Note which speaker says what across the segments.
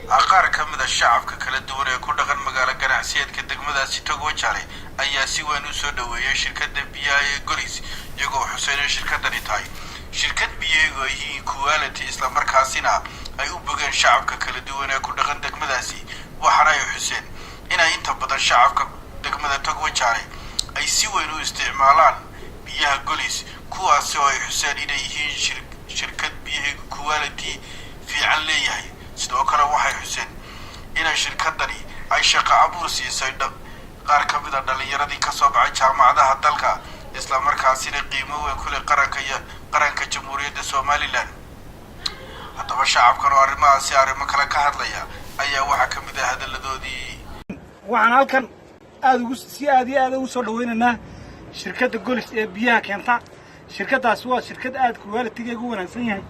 Speaker 1: Qaar ka mid a shacabka kala duwan ee ku dhaqan magaalo ganacsiyeedka degmadaasi Togwajaale ayaa si weyn u soo dhoweeyay shirkadda biyaha ee Golis, iyagoo xusay inay shirkadani tahay shirkad biyaheegu ay yihiin quality, islamarkaasina ay u bogeen shacabka kala duwan ee ku dhaqan degmadaasi. Waxaana ay xuseen inay inta badan shacabka degmada Togwajaale ay si weyn u isticmaalaan biyaha Golis, kuwaasi oo ay xuseen inay yihiin shirkad biyaheegu quality fiican leeyahay. Sidoo kale waxay xuseen inay shirkadani ay shaqo abuur siisay qaar ka mid a dhallinyaradii kasoo baxay jaamacadaha dalka, islamarkaasina qiimo weyn ku leh qaranka iyo qaranka Jamhuuriyadda Somaliland. Haddaba shacabkan oo arrimahaasi arrimo kale ka hadlaya ayaa waxaa ka mid ah hadalladoodii.
Speaker 2: Waxaan halkan aada ugu si aad iyo aada ugu soo dhawaynaynaa shirkadda Golis ee biyaha keenta. Shirkaddaasi waa shirkad aada quality-geegu u wanaagsan yahay,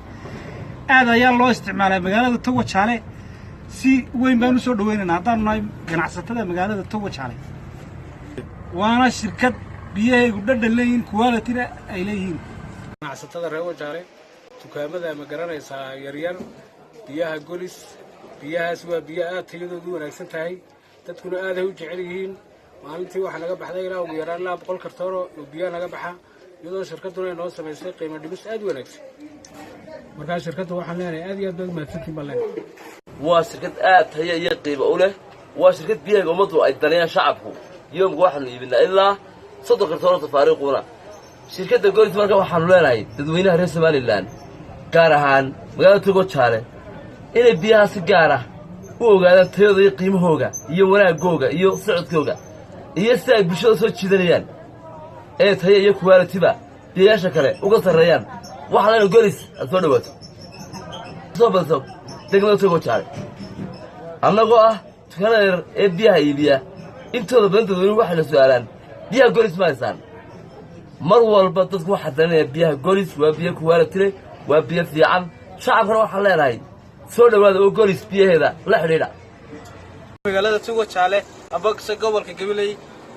Speaker 2: aad ayaa loo isticmaalaa magaalada Togojaale. Si weyn baan usoo dhawaynaynaa haddaanu nahay ganacsatada magaalada Togojaale, waana shirkad biyahaygu dhadhan leeyihiin, quality-na ay leeyihiin.
Speaker 3: Ganacsatada reer Wajaale, dukaamada, ma garanaysaa, yaryar, biyaha Golis, biyahaas waa biyo aad tayadoodu wanaagsan tahay, dadkuna aaday u jecel yihiin. Maalintii waxaa naga baxday ilaa ugu yaraan ilaa 100 kartoono oo biyaha naga baxa, iyadoo shirkadduna ay noo samaysay qiimo dhimis aad u wanaagsan. Markaa shirkadda waxaan leenahay aad iyo aad baad mahadsantiin baan leenahay.
Speaker 4: Waa shirkad aad tayo iyo qiimo u leh. Waa shirkad biyahaga ummaddu ay daneeyaan. Shacabku yoomka waxaanu iibinaa ilaa 30 kartoonoo tafaariiquuna shirkadda Golis. Marka waxaanu leenahay dadweynaha reer Somaliland, gaar ahaan magaalada Togojaale, inay biyaha si gaar ah u ogaadaan tayadooda iyo qiimahooga iyo wanaagooga iyo socodkooga iyo si ay bulshada soo jiidanayaan ee tayo iyo quality-ba biyayaasha kale uga sarreeyaan. Waxaa leenahay Golis aad soo dhawaato, soo badiso degmada Togojaale. Annagoo ah dukaanada yar ee biyaha iibiya, intooda badan dadweynuhu waxay na su'aalaan: "Biyaha Golis ma haysaan?" Mar walba dadku waxaa daranaya biyaha Golis waa biyo quality leh, waa biyo fiican. Shacabkana waxaan leenahay soo dhowaada oo Golis biyaheeda la xidhiidha.
Speaker 5: Magaalada Tugojaale amba se gobolka Gabiley,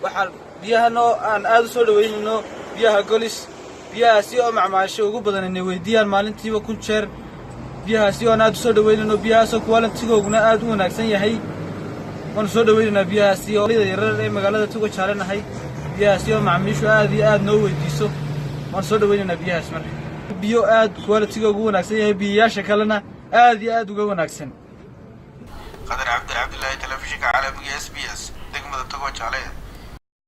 Speaker 5: waxaan biyahanoo aan aada u soo dhaweynayno biyaha Golis, biyahaasi oo macmaasho ugu badan inay weydiiyaan maalintiiba 1000 jeer. Biyahaasi oo aan aada u soo dhaweynayno, biyahaasoo quality-googuna aada u wanaagsan yahay, waanu soo dhaweynaynaa biyahaasi oo yarar ee magaalada Tugojaale nahay. Biyahaasi oo macmiishu aad iyo aad noo weydiiso, waanu soo dhaweynaynaa biyahaas. Marka biyo aad quality-googu u wanaagsan yahay, biyayaasha kalena aad iyo aad uga wanaagsan.
Speaker 1: Qadar Cabdi Cabdilaahi, telefishinka caalamiga SBS, degmada Togojaale.